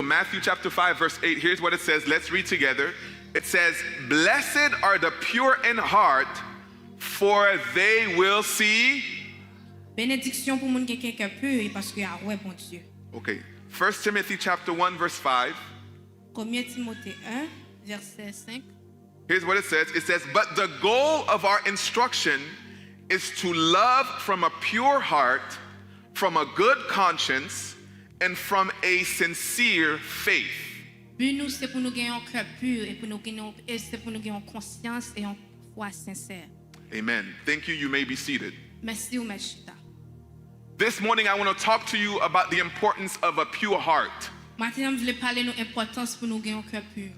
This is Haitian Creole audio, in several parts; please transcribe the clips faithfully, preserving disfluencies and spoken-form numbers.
Matthew chapter five, verse eight, here's what it says. Let's read together. It says, "Blessed are the pure in heart, for they will see." Benediksyon pou moun ki gen kè pur, paske y a wè Bondye. Okay. First Timothy chapter one, verse five. Premye Timote en, vèsè senk. Here's what it says. It says, "But the goal of our instruction is to love from a pure heart, from a good conscience, and from a sincere faith." Bi nou se pou nou gen yon kè pur e pou nou gen yon, e se pou nou gen yon konsyans e yon fwa sensè. Amen. Thank you. You may be seated. Mèsi, ou mèt chita. This morning, I want to talk to you about the importance of a pure heart. Maten an, m vle pale nou enpòtans pou nou gen yon kè pur.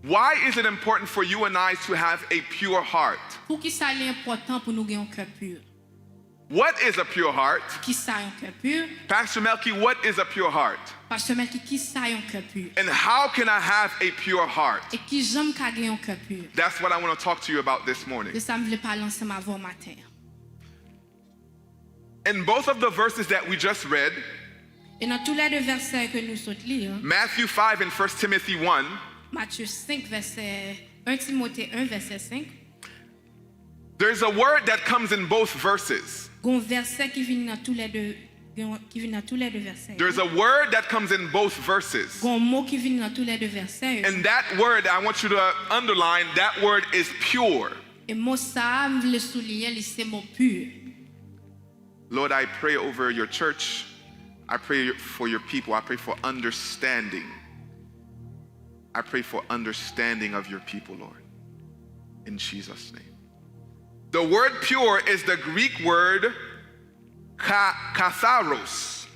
Why is it important for you and I to have a pure heart? Poukisa li enpòtan pou nou gen yon kè pur? What is a pure heart? Kisa yon kè pur? Pastor Melky, what is a pure heart? Pastè Melky, kisa yon kè pur? And how can I have a pure heart? E kijan m ka gen yon kè pur? That's what I want to talk to you about this morning. Se sa m vle pale ansanm avè w maten an. In both of the verses that we just read, E nan tou lè de vèsè ke nou sot li, Matthew five and First Timothy one, Matye senk, vèsè, en Timote en, vèsè senk, there's a word that comes in both verses. Gon vèsè ki vin nan tou lè de, gon, ki vin nan tou lè de vèsè. There's a word that comes in both verses. Gon mo ki vin nan tou lè de vèsè yo. And that word, I want you to underline, that word is pure. E mo sa a, m vle souliyen li, se mo pur. Lord, I pray over your church. I pray for your people. I pray for understanding. I pray for understanding of your people, Lord. In Jesus' name. The word pure is the Greek word ka- katharos.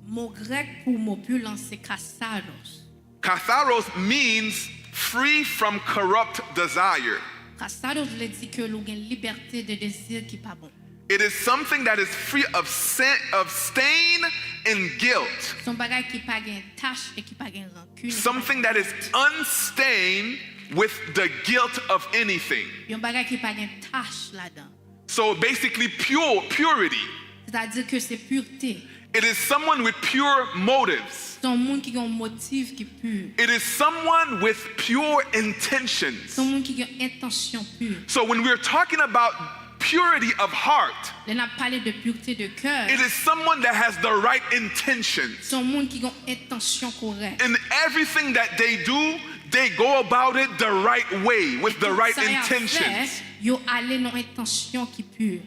Mo grèk pou mo pur lan se katharos. Katharos means free from corrupt desire. Katharos vle di ke ou gen libète de dezi ki pa bon. It is something that is free of sin, of stain and guilt. Se yon bagay ki pa gen tach e ki pa gen rankun. Something that is unstained with the guilt of anything. Yon bagay ki pa gen tach ladan. So basically, pure purity. Sètadi ke se pirte. It is someone with pure motives. Se yon moun ki gen yon motiv ki pur. It is someone with pure intentions. Se yon moun ki gen entansyon pur. So when we're talking about purity of heart, Lè n ap pale de pirte de kè, it is someone that has the right intentions. Se yon moun ki gen entansyon korèk. In everything that they do, they go about it the right way, with the right intentions. Yo ale nan entansyon ki pur.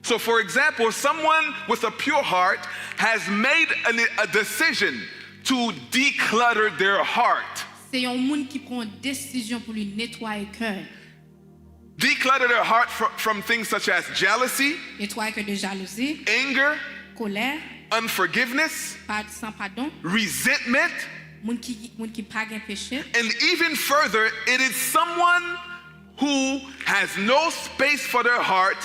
So, for example, someone with a pure heart has made an, a decision to declutter their heart. Se yon moun ki pran desizyon pou li netwaye kè. Declutter their heart fr- from things such as jealousy, Netwaye kè de jalouzi, anger, kolè, unforgiveness, pa, san padon, resentment, moun ki, moun ki pa gen peche. And even further, it is someone who has no space for their heart,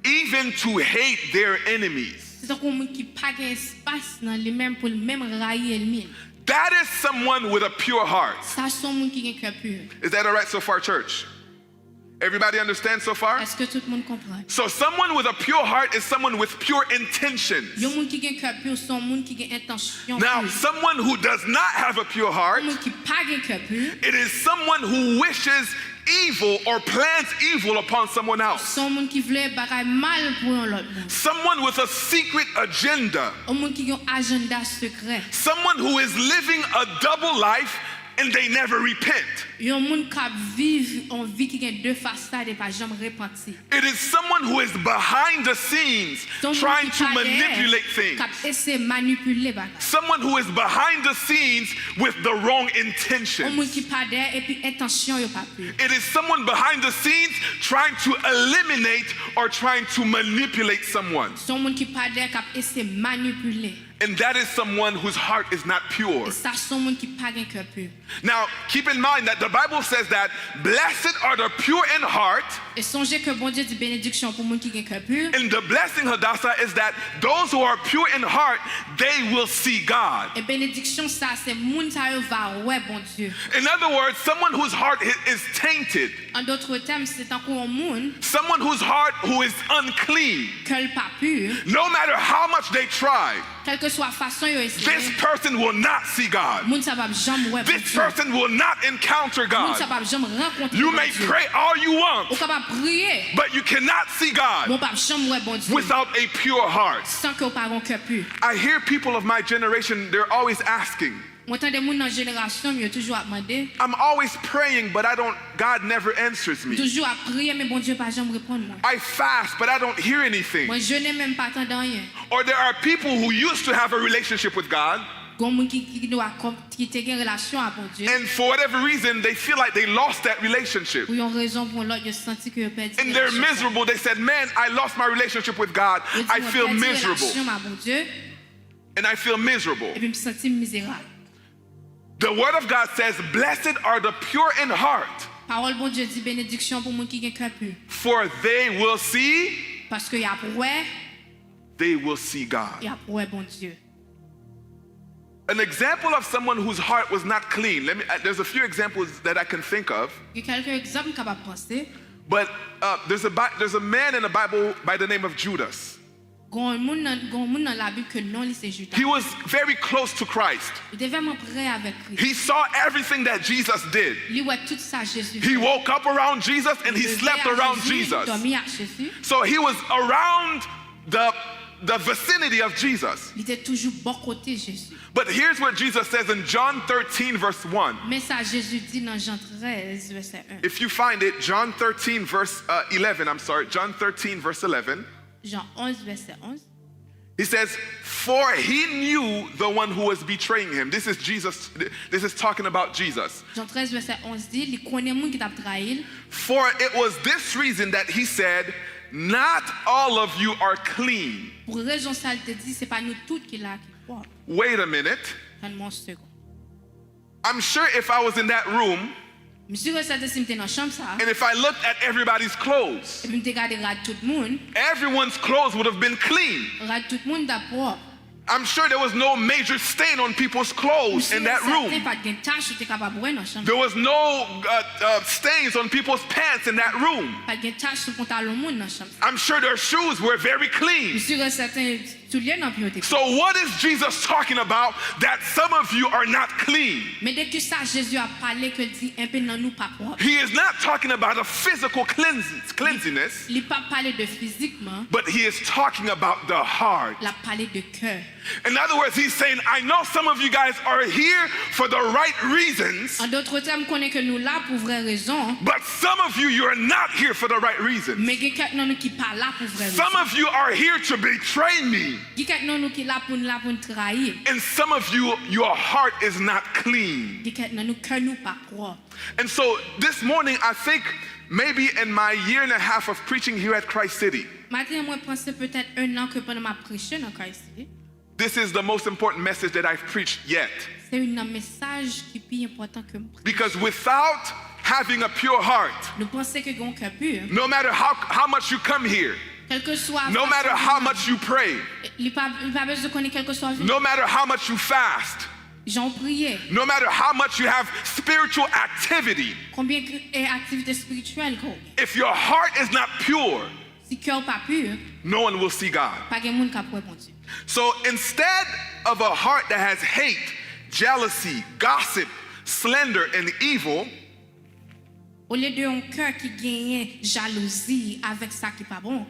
even to hate their enemies. Se tankou yon moun ki pa gen espas nan li menm pou l menm rayi ènmi l. That is someone with a pure heart. Sa se yon moun ki gen kè pur. Is that all right so far, church? Everybody understand so far? Èske tout moun konprann? So, someone with a pure heart is someone with pure intentions. Yon moun ki gen kè pur se yon moun ki gen entansyon Now, pur. Someone who does not have a pure heart, Yon moun ki pa gen kè pur, it is someone who wishes evil or plans evil upon someone else. Se yon moun ki vle bagay mal pou yon lòt moun. Someone with a secret agenda. Yon moun ki gen yon ajanda sekrè. Someone who is living a double life and they never repent. Yon moun k ap viv yon vi ki gen de fasad e pa janm repanti. It is someone who is behind the scenes Se yon moun trying ki to pa dèyè, manipulate k things. ap eseye manipile bagay. Someone who is behind the scenes with the wrong Yon moun intentions. Ki pa dèyè epi entansyon yo pa pur. It is someone behind the scenes trying to eliminate or trying to manipulate someone. Se yon moun ki pa dèyè k ap eseye manipile. And that is someone whose heart is not pure. E sa se yon moun ki pa gen kè pur. Now, keep in mind that the Bible says that blessed are the pure in heart, E sonje ke Bondye di benediksyon pou moun ki gen kè pur. And the blessing, Hadassah, is that those who are pure in heart, they will see God. E benediksyon sa se moun sa yo va wè Bondye. In other words, someone whose heart i- is tainted, An dòt tèm, se tankou yon moun someone whose heart who is unclean, kè l pa pur, no matter how much they try, kèlke Swa fason yo This espere, person will not see God. Moun sa p ap janm wè This Bondye. Person will not encounter God. Moun sa p ap janm rankontre You may Bondye. Pray all you want, Ou kapab priye, But you cannot see God, Men w p ap janm wè Bondye, Without a pure heart. San ke w pa gen yon kè pi. I hear people of my generation, they're always asking, Mwen tande moun nan jenerasyon m yo toujou ap mande. I'm always praying, but I don't, God never answers me. M toujou ap priye, men Bondye pa janm reponn mwen. I fast, but I don't hear anything. Mwen jene, men m pa tande anyen. Or there are people who used to have a relationship with God. Gen moun ki, ki, ki, ki te gen relasyon ak Bondye. And for whatever reason, they feel like they lost that relationship. Pou yon rezon pou yon lòt, yo santi ke yo pèdi relasyon sa. And they're miserable. They said, "Man, I lost my relationship with God. I feel miserable." Yo di, "Mwen pèdi relasyon m ak Bondye." And I feel miserable. Epi m santi m mizerab. The word of God says, "Blessed are the pure in heart, Pawòl Bondye di, "Benediksyon pou moun ki gen kè pi, for they will see, paske y ap wè, they will see God." Y ap wè Bondye. An example of someone whose heart was not clean. Let me, uh, there's a few examples that I can think of. Gen kèlke egzanp m kapab panse. But uh, there's, a, Bi- there's a man in the Bible by the name of Judas. Gen yon moun nan, gen yon moun nan Labib ke non li se Jida. He was very close to Christ. Li te vrèman pre avèk Kris. He saw everything that Jesus did. Li wè tout sa Jezi fè. He woke up around Jesus and he slept around Jesus. Li leve ak Jezi, li dòmi ak Jezi. So he was around the, the vicinity of Jesus. Li te toujou bò kote Jezi. But here's what Jesus says in John thirteen, verse one. Men sa Jezi di nan Jan trèz, vèsè en. If you find it, John thirteen, verse uh, eleven, I'm sorry, John thirteen, verse eleven. Jan onz, vèsè onz. He says, "For he knew the one who was betraying him." This is Jesus. This is talking about Jesus. Jan trèz, vèsè onz di, li konnen moun ki t ap trayi l. "For it was this reason that he said, 'Not all of you are clean.'" Pou rezon sa, li te di, "Se pa nou tout ki la ki pwòp." Wait a minute. Tann mwen yon segonn. I'm sure if I was in that room, M si e sèten si m te nan chanm sa a, and if I looked at everybody's clothes, epi m te gade rad tout moun, everyone's clothes would have been clean. Rad tout moun t ap pwòp. I'm sure there was no major stain on people's clothes in that room. M si e sèten pa t gen tach ou te kapab wè nan chanm sa. There was no uh, uh, stains on people's pants in that room. Pa t gen tach sou pantalon moun nan chanm sa. I'm sure their shoes were very clean. M si e sèten soulye nan pye w te klin. So what is Jesus talking about that some of you are not clean? Men de ki sa Jezi ap pale ke l di enpe nan nou pa pwòp? He is not talking about a physical cleanse- cleanliness, Li p ap pale de fizikman, but he is talking about the heart. L ap pale de kè. In other words, he's saying, "I know some of you guys are here for the right reasons, An dòt tèm, m konnen ke nou la pou vrè rezon, but some of you, you're not here for the right reasons. Men gen kèk nan nou ki pa la pou vrè rezon. Some of you are here to betray me." Gen kèk nan nou ki la pou n la pou n trayi. And some of you, your heart is not clean. Gen kèk nan nou kè nou pa pwòp. And so this morning, I think maybe in my year and a half of preaching here at Christ City, Maten an, mwen panse petèt en an ke pandan m ap preche nan Christ City, this is the most important message that I've preached yet. Se youn nan mesaj ki pi enpòtan ke m preche. Because without having a pure heart, Nou panse ke gen yon kè pi. No matter how, how much you come here, Kèlkeswa no matter how much you pray, Li pa, li pa bezwen konnen kèlkeswa vi. No matter how much you fast, Jan w priye. No matter how much you have spiritual activity, Konbyen ki- e aktivite espirityèl ke w gen. If your heart is not pure, Si kè w pa pi, no one will see God. Pa gen moun k ap wè Bondye. So instead of a heart that has hate, jealousy, gossip, slander, and evil, Olye de yon kè ki genyen jalouzi avèk sa ki pa bon,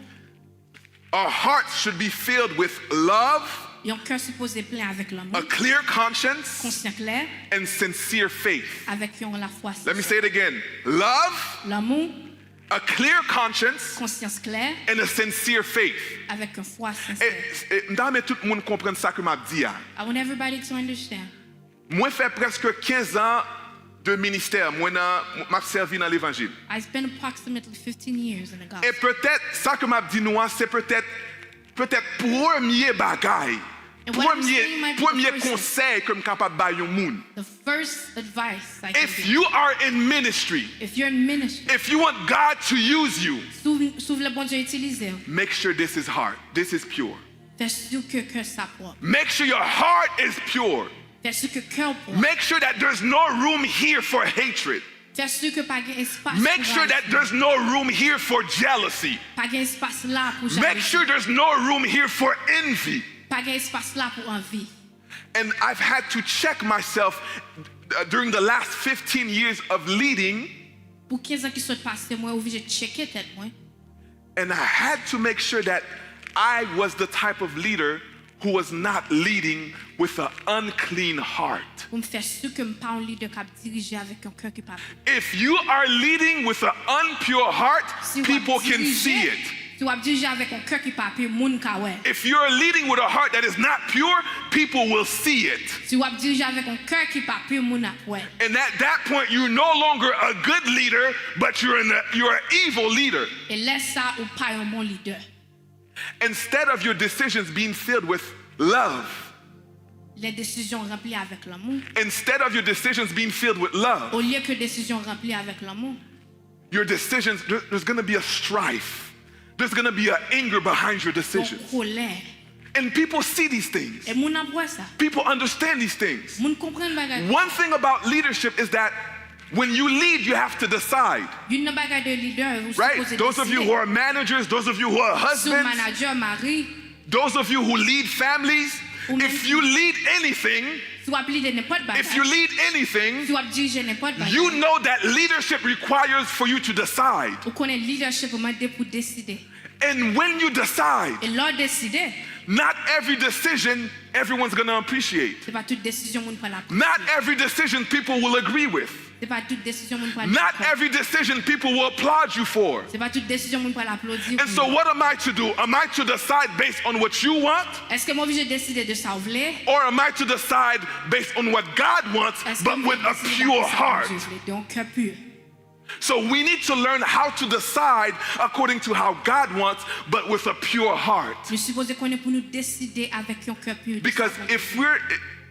our hearts should be filled with love, yon kè sipoze plen avèk lanmou, a clear conscience, konsyan klè, and sincere faith. Avèk yon lafwa sensè. Let me say it again. Love, Lanmou, a clear conscience, konsyans klè, and a sincere faith. Avèk yon fwa sensè. E, e, m ta renmen tout moun konprann sa ke m ap di a. I want everybody to understand. Mwen fè prèske kenz an de ministè, mwen nan, m ap sèvi nan levanjil. I spent approximately fifteen years in the gospel. E petèt, sa ke m ap di nou an, se petèt, petèt premye bagay, And what I'm premye, saying might be the premye first thing. Konsèy ke m kapab bay yon moun. The first advice I can If give you are in ministry, if you're in ministry, if you want God to use you, si w, si w vle Bondye itilize w, make sure this is hard, this is pure. Fè si ke kè sa pwòp. Make sure your heart is pure. Fè si ke kè w pwòp. Make sure that there's no room here for hatred. Fè si ke pa gen espas pou rayiz. Make sure that there's no room here for jealousy. Pa gen espas la pou jalouzi. Make sure there's no room here for envy. Pa gen espas la pou anvi. And I've had to check myself uh, during the last fifteen years of leading. Pou kenz an ki sot pase, mwen oblije tcheke tèt mwen. And I had to make sure that I was the type of leader who was not leading with an unclean heart. Pou m fè si ke m pa yon lidè k ap dirije avèk yon kè ki pa pur. If you are leading with an unpure heart, Si w ap people can dirije- see it. Si w ap dirije avèk yon kè ki pa pur, moun ka wè. If you're leading with a heart that is not pure, people will see it. Si w ap dirije avèk yon kè ki pa pur, moun ap wè. And at that point, you're no longer a good leader, but you're, an, you're an evil leader. E lè sa, ou pa yon bon lidè. Instead of your decisions being filled with love, Lè desizyon ranpli avèk lanmou. instead of your decisions being filled with love, Olye ke desizyon ranpli avèk lanmou, your decisions, there- there's going to be a strife. There's going to be an anger behind your yon decisions. Kolè. And people see these things. E moun ap wè sa. People understand these things. Moun konprann bagay. One thing about leadership is that when you lead, you have to decide. Youn nan bagay de lidè, ou Right? sipoze Those of you who deside. are managers, those of you who are Si w husbands, manadjè, mari, those of you who lead families, Ou menm- if you lead anything, si w ap lidè nenpòt bagay, if you lead anything, si w ap dirije nenpòt bagay, you know that leadership requires for you to decide. Ou konnen lidèchip ou mande pou deside. And when you decide, E lè w deside, not every decision everyone's going to appreciate. Se pa tout desizyon moun pral apresye. Not every decision people will agree with. Se pa tout desizyon moun pral Not dakò. Every decision people will applaud you for. Se pa tout desizyon moun pral aplodi. And so, what am I to do? Am I to decide based on what you want? Èske m oblije deside de sa w vle? Or am I to decide based on what God wants, Èske but m with a deside pure de sa heart? Bondye vle, de yon kè pur. So, we need to learn how to decide according to how God wants, but with a pure heart. Nou sipoze konnen pou nou deside avèk yon kè pur. Because if we're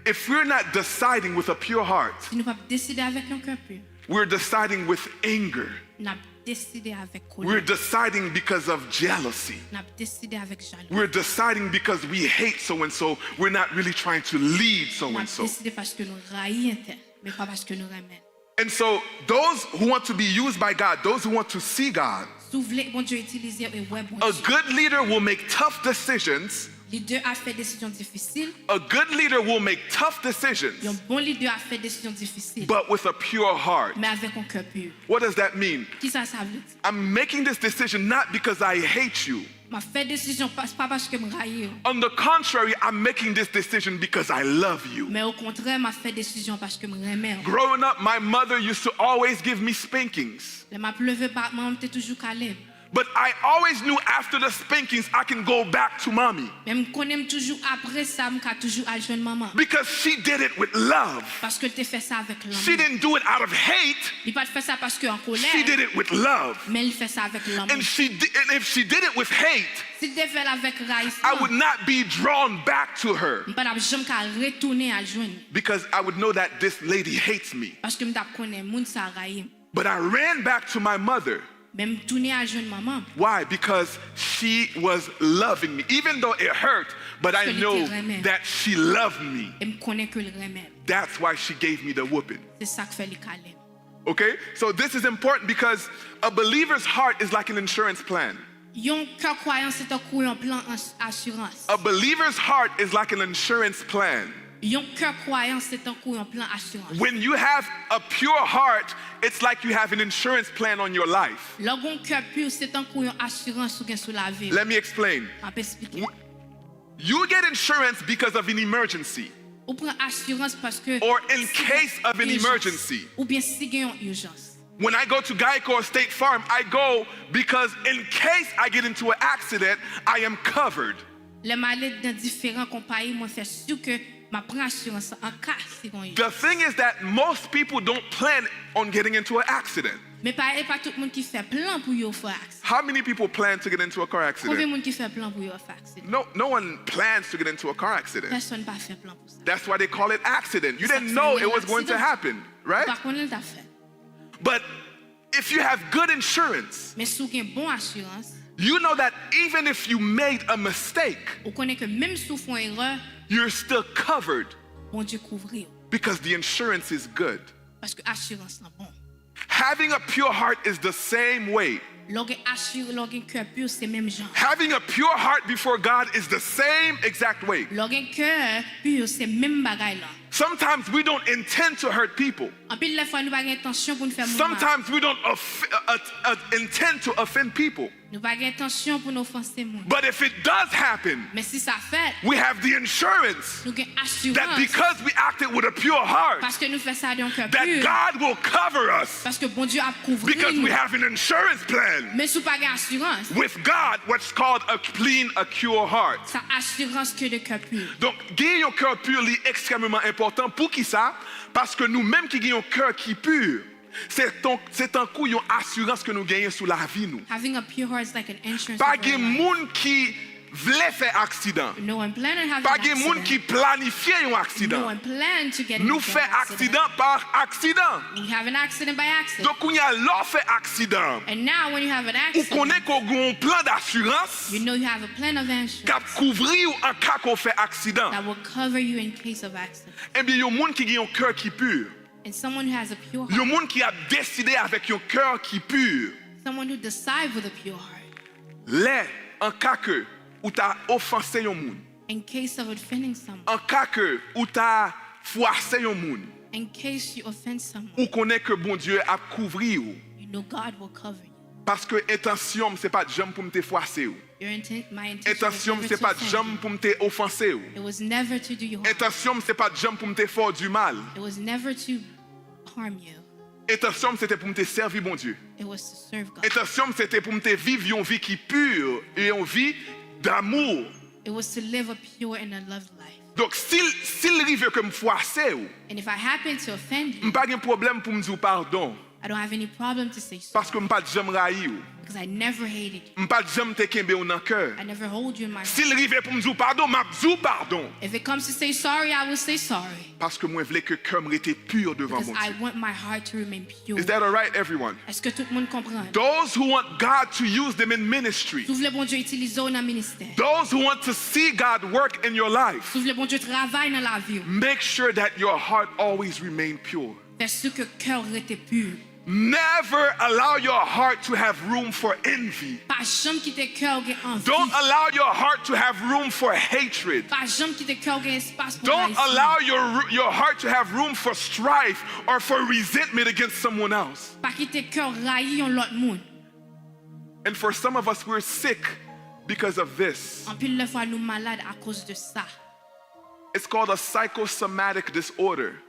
if we're not deciding with a pure heart, Si nou p ap deside avèk yon kè pur, we're deciding with anger. N ap deside avèk We're kolè. Deciding because of jealousy. N ap deside avèk jalouzi. We're deciding because we hate so and so. We're not really trying to lead so N and ap so. Deside paske nou rayi entèl, men pa paske nou renmen l. And so, those who want to be used by God, those who want to see God, Si w vle Bondye itilize w e wè a Bondye, good leader will make tough decisions. Lidè ap fè desizyon difisil. A good leader will make tough decisions, Yon bon lidè ap fè desizyon difisil, but with a pure heart. Men avèk yon kè pur. What does that mean? Kisa sa vle di? I'm making this decision not because I hate you. M ap fè desizyon pa, pa paske m rayi w. On the contrary, I'm making this decision because I love you. Men okontrè, m ap fè desizyon paske m renmen w. Growing up, my mother used to always give me spankings. Lè m ap leve, pa, manman m te toujou kale m. But I always knew after the spankings, I can go back to mommy. Men m konnen m toujou apre sa, m ka toujou al jwenn manman. Because she did it with love. Paske l te fè sa avèk She lanmou. Didn't do it out of hate. Li pa t fè sa paske an kolè. She did it with love. Men li fè sa avèk lanmou. And she did, and if she did it with hate, Si l te fè l avèk I rayisman, would not be drawn back to her m pa t ap janm ka retounen al jwenn li. Because I would know that this lady hates me. Paske m t ap konnen moun sa rayi m. But I ran back to my mother. Men m tounen al jwenn manman m. Why? Because she was loving me. Even though it hurt, but I Paske li know te renmen. That she loved me. E m konnen ke l renmen m. That's why she gave me the whooping. Se sa k fè li kale m. Okay? So this is important because a believer's heart is like an insurance plan. Yon kè kwayan se tankou yon plan ans- asirans. A believer's heart is like an insurance plan. Yon kè kwayan se tankou yon plan asirans. When you have a pure heart, it's like you have an insurance plan on your life. Lè w gen yon kè pur, se tankou yon asirans ou gen sou lavi w. Let me explain. M ap esplike. W- You get insurance because of an emergency. Ou pran asirans paske Or in case of an ijans. Emergency. Oubyen si gen yon ijans. When I go to Geico or State Farm, I go because in case I get into an accident, I am covered. Lè m ale nan diferan konpayi, mwen fè si ke m ap pran asirans an ka si gen yon The thing is that most people don't plan on getting into an accident. Men pa, e pa tout moun ki fè plan pou yo fè aksidan. How many people plan to get into a car Konbyen accident? Moun ki fè plan pou yo fè aksidan? No, no one plans to get into a car accident. Pèsonn pa fè plan pou sa. That's why they call it accident. You Sa didn't k know fè it was going to aksidan. Happen, Ou right? Pa konnen l t ap fè. But if you have good insurance, Men si w gen bon asirans, you know that even if you made a mistake, ou konnen ke menm si w fè yon erè, you're still covered Bondye kouvri w. Because the insurance is good. Paske asirans lan bon. Having a pure heart is the same way. Lè w gen asir-, lè w gen kè pi, se menm jan. Having a pure heart before God is the same exact way. Lè w gen kè pi, se menm bagay la. Sometimes we don't intend to hurt people. Anpil lè fwa, nou pa gen entansyon pou n fè moun mal. Sometimes we don't off- uh, uh, uh, intend to offend people. Nou pa gen entansyon pou n ofanse moun. But if it does happen, Men si sa fèt, we have the insurance nou gen that asirans. Because we acted with a pure heart, Paske nou fè sa de yon kè that pi. God will cover us Paske Bondye ap kouvri because we nou. Have an insurance plan Men si w pa gen asirans, with God, what's called a clean, a pure heart. Sa asirans ke de kè pi. Donk, gen yon kè pi li ekstrèmeman enpòtan. Poukisa? Paske nou menm ki gen yon kè ki pi, se ton- se tankou yon asirans ke nou genyen sou lavi nou. Having a pure heart is like an insurance Pa over your gen life. Moun ki vle fè aksidan. No one plan on having Pa an gen moun accident. Ki planifye yon No aksidan. One plan to get Nou into fè an accident. Aksidan pa aksidan. We have an accident by accident. Donk, kounye a, lè w fè aksidan, And now when you have an ou accident, konnen ke w gen yon plan dasirans you know you have a plan of k ap insurance kouvri w an ka ke w fè aksidan. That will cover you in case of accident. Ebyen, yon moun ki gen yon kè ki pi, And someone who has a pure yon heart, moun ki ap deside avèk yon kè ki pi, someone who decides with a pure heart, lè, an ka ke ou ta ofanse yon moun, in case of offending someone, an ka ke ou ta fwase yon moun, in case you offend someone, ou konnen ke Bondye ap kouvri w. You know God will cover you. Paske entansyon m se pa t janm pou m te fwase w. Your inten- my intention was Entansyon m never se to pa t offend janm you. Pou m te ofanse w. It was never to do you harm. Entansyon m se pa t janm pou m te fè w di mal. It was never to harm you. Entansyon m se te pou m te sèvi Bondye. It was to serve God. Entansyon m se te pou m te viv yon vi ki pi, yon vi damou. It was to live a pure and a loved life. Donk, si l si l rive ke m fwase w, And if I happen to offend you, m pa gen pwoblèm pou m di w padon. I don't have any problem to say sorry. Paske m pa t janm rayi w. Because I never hated you. M pa t janm te kenbe w nan kè. I never hold you in my Si l rive pou m di w padon, m ap di w padon. If it comes to say sorry, I will say sorry. Paske mwen vle ke kè m rete pi devan Because I Bondye. Want my heart to remain pure. Is that all right, everyone? Èske tout moun konprann? Those who want God to use them in ministry, Si w vle Bondye itilize w nan ministè, those who want to see God work in your life, si w vle Bondye travay nan lavi w, make sure that your heart always remain pure. Fè si ke kè w rete pi. Never allow your heart to have room for envy. Pa janm kite kè w gen anvi. Don't allow your heart to have room for hatred. Pa janm kite kè w gen espas pou Don't rayisman. Allow your, your heart to have room for strife or for resentment against someone else. Pa kite kè w rayi yon lòt moun. And for some of us, we're sick because of this. Anpil lè fwa nou malad akoz de sa. It's called a psychosomatic disorder.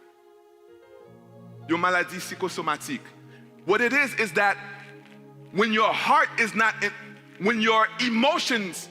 Yon maladi sikosomatik. What it is, is that when your heart is not in, when your emotions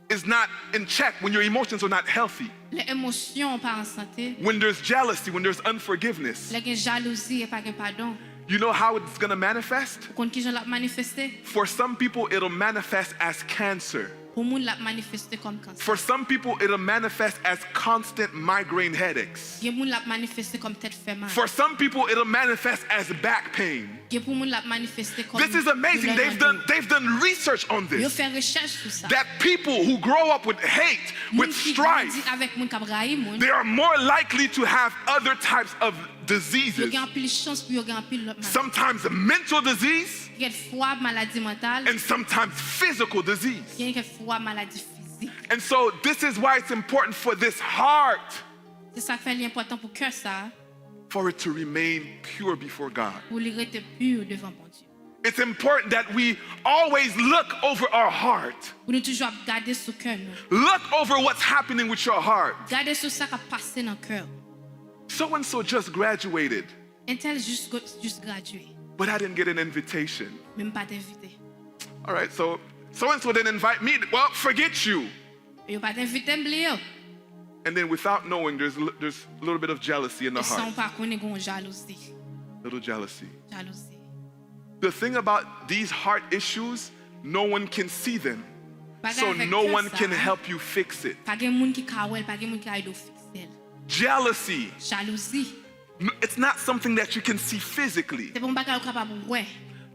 is not in check, when your emotions are not healthy, Lè emosyon w pa an sante, when there's jealousy, when there's unforgiveness, lè gen jalouzi e pa gen padon, you know how it's going to manifest? Ou konn kijan l ap manifeste? For some people, it'll manifest as cancer. Pou moun, l ap manifeste kòm kansè. For some people, it'll manifest as constant migraine headaches. Gen moun, l ap manifeste kòm tèt fè mal. For some people, it'll manifest as back pain. Gen pou moun, l ap manifeste kòm This is amazing. Doulè They've nan done, do. They've done research on Yo this. Fè rechèch sou sa. That people who grow up with hate, Moun with ki strife, grandi avèk moun k ap rayi moun, they are more likely to have other types of diseases. Yo gen anpil chans pou yo gen anpil lòt maladi. Sometimes mental disease, Gen fwa maladi mantal, and sometimes physical disease. Gen fwa maladi fizik. And so this is why it's important for this heart Se sa k fè li enpòtan pou kè sa, for it to remain pure before God. Pou li rete pi devan Bondye. It's important that we always look over our heart. Pou nou toujou ap gade sou kè nou. Look over what's happening with your heart. Gade sou sa k ap pase nan kè w. So and so just graduated. Entèl jis go- jis gradye. But I didn't get an invitation. Men m pa t envite. All right, so so and so didn't invite me. Well, forget you. Yo pa t envite m, bliye yo. And then without knowing, there's a li- there's a little bit of jealousy in the E san w heart. Pa konnen, gen yon jalouzi. Little jealousy. Jalouzi. The thing about these heart issues, no one can see them. Bagay So avèk no kè one sa, can help you fix it. Pa gen moun ki ka wè l, pa gen moun ki ka ede w fikse l. Jealousy, Jalouzi. n- it's not something that you can see physically. Se pa yon bagay ou kapab wè.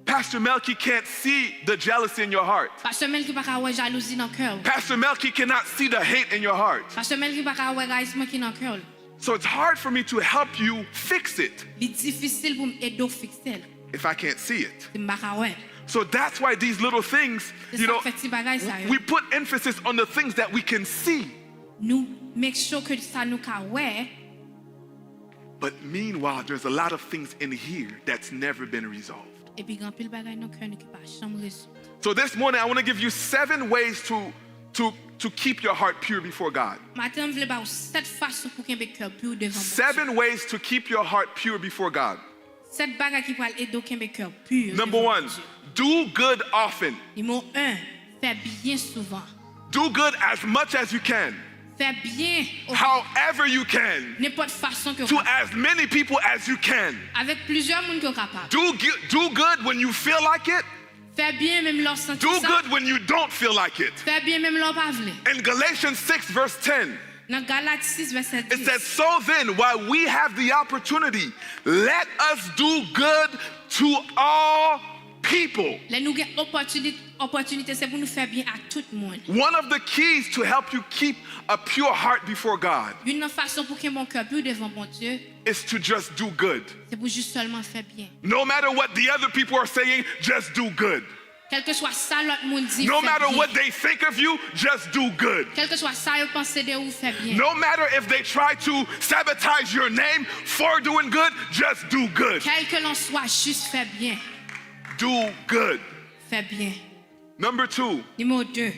Pastor Melky can't see the jealousy in your heart. Pastè Melky pa ka wè jalouzi nan kè w. Pastor Melky cannot see the hate in your heart. Pastè Melky pa ka wè rayisman ki nan kè w. So it's hard for me to help you fix it. Li difisil pou m ede w fikse l. if I can't see it. Si m pa ka wè. So that's why these little things, you know, we put emphasis on the things that we can see. Nou make sure ke sa nou ka wè. But meanwhile, there's a lot of things in here that's never been resolved. Epi gen anpil bagay nan kè nou ki pa janm rezoud. So this morning, I want to give you seven ways to, to, to keep your heart pure before God. Maten, m vle ba w sèt fason pou kenbe kè w pi devan Bondye. Seven ways to keep your heart pure before God. Sèt bagay ki pral ede w kenbe kè w pi devan Bondye. Number one, do good often. Nimewo en, fè byen souvan. Do good as much as you can. Fè byen o- However you can. Nenpòt fason ke w kapab. To as many people as you can. Avèk plizyè moun ke w kapab. Do, do good when you feel like it. Fè byen menm lè w santi sa. Do good when you don't feel like it. Fè byen menm lè w pa vle. In Galatians six verse ten, Nan Galat sis vèsè dis. It says, "So then, while we have the opportunity, let us do good to all people." Lè nou gen opòtini-, opòtinite, se pou nou fè byen a tout moun. One of the keys to help you keep a pure heart before God. Youn nan fason pou kenbe yon kè pi devan Bondye, is to just do good. Se pou jis sèlman fè byen. No matter what the other people are saying, just do good. Kèlkeswa sa lòt moun di, fè byen. No matter what they think of you, just do good. Kèlkeswa sa yo panse de ou, fè byen. No matter if they try to sabotage your name for doing good, just do good. Kèlkelanswa, jis fè byen. Do good. Fè byen. Number two, Nimewo de.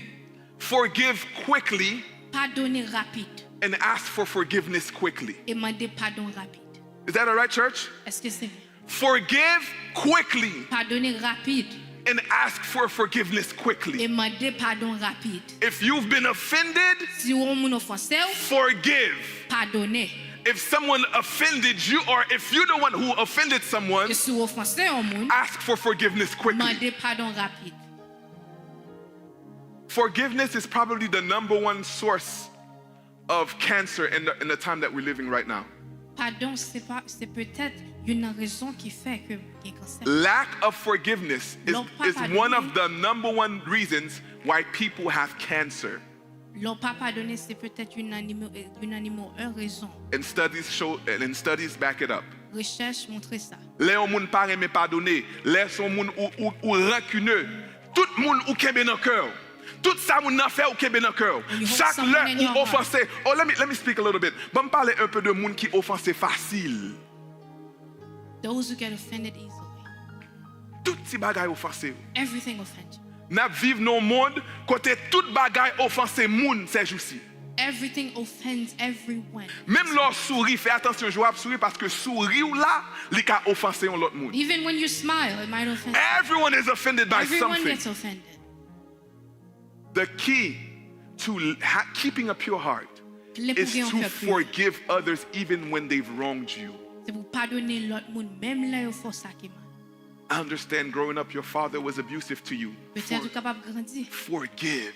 Forgive quickly. Padone rapid. And ask for forgiveness quickly. E mande padon rapid. Is that all right, church? Èske se Forgive quickly. Padone rapid. And ask for forgiveness quickly. E mande padon rapid. If you've been offended, Si w yon moun ofanse w, forgive. Padone. If someone offended you, or if you're the one who offended someone, E si w ofanse yon moun, ask for forgiveness quickly. Mande padon rapid. Forgiveness is probably the number one source of cancer in the, in the time that we're living right now. Padon, se pa, se petèt youn nan rezon ki fè ke gen kansè. Lack of forgiveness is, Lè w pa is one of padone. the number one reasons why people have cancer. Lè w pa padone, se petèt youn nan nimewo, youn nan nimewo en rezon. And studies show, and, and studies back it up. Rechèch montre sa. Lè yon moun pa renmen padone, lè se yon moun ou, ou, ou rancune, tout moun ou kenbe nan kè w. Tout sa moun nan fè ou kenbe nan kè w. When you hold Chak someone lè in ou your heart. ofanse, oh, let me, let me speak a little bit. Ban m pale un peu de moun ki ofanse fasil. Those who get offended easily. Tout ti bagay ofanse yo. Everything offends you. N ap viv nan yon mond kote tout bagay ofanse moun sèjousi. Everything offends everyone. Menm lè w souri, fè atansyon jan w ap souri, paske souri w la, li ka ofanse yon lòt moun. Even when you smile, it might offend you. Everyone is offended by Everyone something. gets offended. The key to ha-, keeping a pure heart Kle pou is gen yon to kè pi. forgive others even when they've wronged you. Se pou padone lòt moun, menm lè yo fè w sa ki mal. I understand growing up, your father was abusive to you. Petèt ou kapab grandi. Forgive.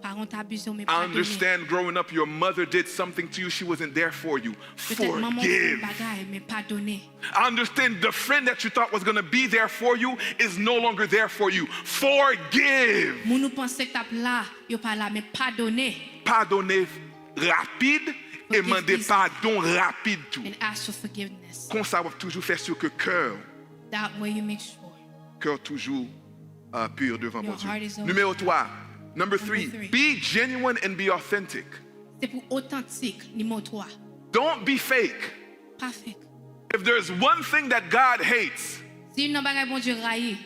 Paran w t abize w, men I padone. understand growing up, your mother did something to you, she wasn't there for you. Petèt manman w fè yon Forgive. bagay, men padone. I understand the friend that you thought was gonna be there for you is no longer there for you. Forgive. Moun ou panse k t ap la, yo pa la, men padone. Padone rapid e Forgive mande easy. padon rapid tou. And ask for forgiveness. Konsa, w ap toujou fè si ke kè w That way you make sure kè w toujou, uh, pur devan your Bondye. heart is always Nimewo twa, number Number three, three. be genuine and be authentic. Se pou otantik, nimewo twa. Don't be fake. Pa fake. If there's one thing that God hates, Si youn nan bagay Bondye rayi,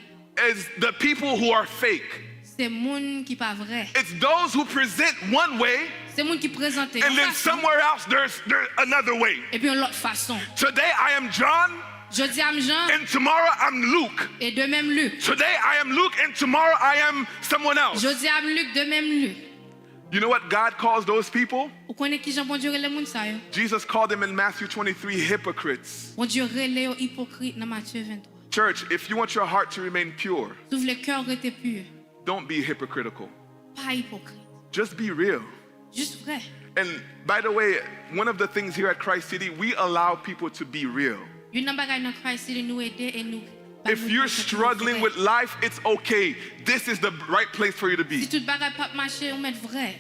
is the people who are fake. Se moun ki pa vrè. It's those who present one way, Se moun ki prezante and yon then fason, somewhere else there's, there's another way. epi yon lòt fason. Today I am John, Jodi a m Jan, and tomorrow I'm Luke. e demen m Lik. Today I am Luke, and tomorrow I am someone else. Jodi a m Lik, demen m Lik. You know what God calls those people? Ou konnen ki jan Bondye rele moun sa yo? Jesus called them in Matthew twenty-three hypocrites. Bondye rele yo ipokrit nan Matye venntwa. Church, if you want your heart to remain pure, Si w vle kè w rete pi, don't be hypocritical. Pa ipokrit. Just be real. Jis vrè. And by the way, one of the things here at Christ City, we allow people to be real. Youn nan bagay nan Christ City, nou ede e nou bay If moun you're konsèy pou yo struggling vrè. with life, it's okay. This is the right place for you to be. Si tout bagay p ap mache, ou mèt vrè.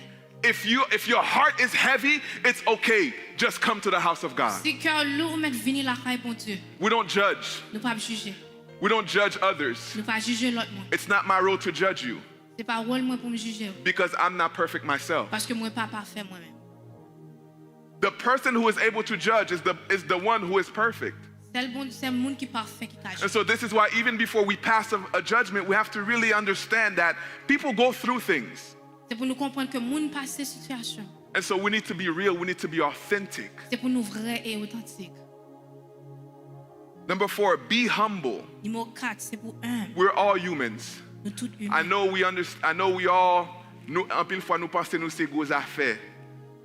If you, if your heart is heavy, it's okay. Just come to the house of God. Si kè w lou, ou mèt vini lakay Bondye. We don't judge. Nou p ap jije. We don't judge others. Nou pa jije lòt moun. It's not my role to judge you Se pa wòl mwen pou m jije w. Because I'm not perfect myself. Paske mwen pa pafè mwen menm. The person who is able to judge is the, is the one who is perfect. Sèl bon, sèl moun ki pafè ki ka And jije. So this is why even before we pass a, a judgment, we have to really understand that people go through things. Se pou nou konprann ke moun pase sitiyasyon. And so we need to be real, we need to be authentic. Se pou nou vrè e otantik. Number four, be humble. Nimewo kat, se pou enb. We're all humans. Nou tout I imen. Know we understand, I know we all, nou, anpil fwa nou panse nou se gwo zafè.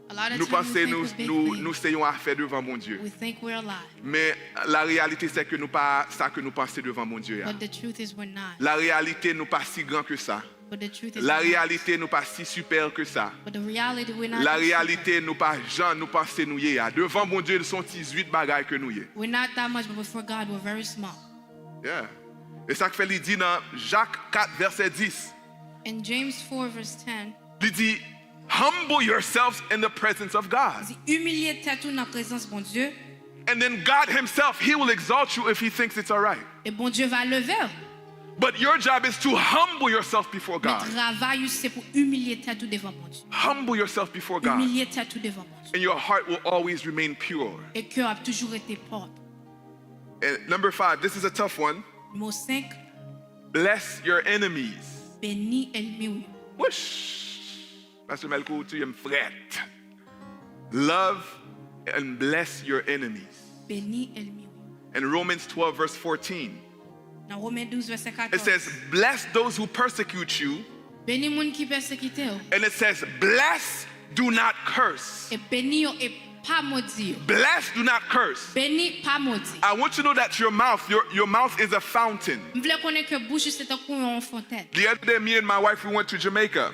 A lot of Nou times panse we think nou, we're big nou, things. Nou se yon afè devan Bondye. We think we're a lot. Men la réalité c'est que nou pa sa ke nou panse devan Bondye a. But the truth is we're not. La réalité nou pa si gran ke sa. But the truth is La we're not. Réalité nou pa si super ke sa. But the reality, we're not La that super. Réalité nou pa jan nou panse nou ye a. Devan Bondye se yon ti zwit bagay ke nou ye. We're not that much, but before God, we're very small. Yeah. E sa k fè li di nan Jak kat vèsè dis. In James four verse ten, Li di, humble yourselves in the presence of God. Di, imilye tèt ou nan prezans Bondye, And then God himself, he will exalt you if he thinks it's all right. E Bondye va leve w. But your job is to humble yourself before Men God. Travay ou se pou imilye tèt ou devan Bondye. Humble yourself before God. Imilye tèt ou devan Bondye. And your heart will always remain pure. E kè w ap toujou rete pwòp. And number five, this is a tough one. Nimewo senk, Bless your enemies. Beni ènmi w yo. Wouch! Pastor Malco, ou touye m frèt. Love and bless your enemies. Beni ènmi w yo. In Romans twelve, verse fourteen, Nan Women douz vèsè it katòz. Says, bless those who persecute you. Beni moun ki pèsekite w. And it says, bless, do not curse. E beni yo e pa modi yo. Bless, do not curse. Beni, pa modi. I want you to know that your mouth, your, your mouth is a fountain. M vle konnen ke bouch ou se tankou yon fontèn. The other day, me and my wife, we went to Jamaica.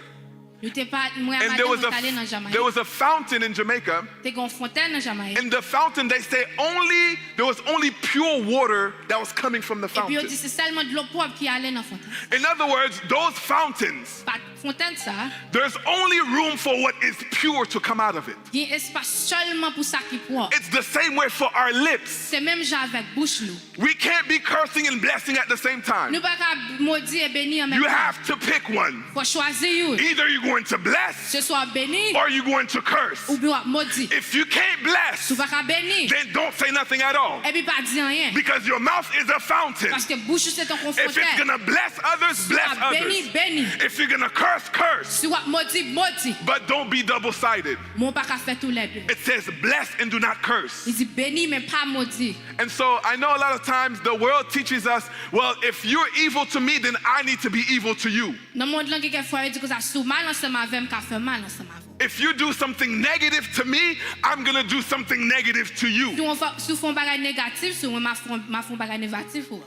Nou te pa, mwen ak And there madanm was mwen te ale a nan Jamayik. There was a fountain in Jamaica. Te gen yon fontèn nan Jamayik. In the fountain, they say only there was only pure water that was coming from the Epi yo fountain. Di se sèlman dlo pwòp ki ale nan fontèn. In other words, those fountains, Pa fontèn sa, there's only room for what is pure to come out of it. Gen espas sèlman pou sa ki pwòp. It's the same way for our lips. Se menm jan avèk bouch nou. We can't be cursing and blessing at the same time. Nou pa ka modi e beni an menm You tan. Have to pick one. Fò chwazi youn. Either you're going to bless Se swa w ap beni, or you're going to curse. Oubyen w ap modi. If you can't bless, Si w pa ka beni, then don't say nothing at all. Epi pa di anyen. Because your mouth is a fountain. Paske bouch ou se tankou yon If it's fontèn. Gonna bless others, Si w bless ap beni, others. Beni. If you're gonna curse, curse. Si w ap modi, modi. But don't be double-sided. Men w pa ka fè toulède. It says, bless and do not curse. Li di beni men pa modi. And so I know a lot of times the world teaches us, well, if you're evil to me, then I need to be evil to you. Nan mond lan gen kèk fwa yo di konsa, si w mal ansanm avè m, m ka fè mal ansanm avè w. If you do something negative to me, I'm gonna do something negative to you. Si w fa- si w fè yon bagay negatif sou mwen, m a fè yon- m a fè yon bagay negatif pou ou.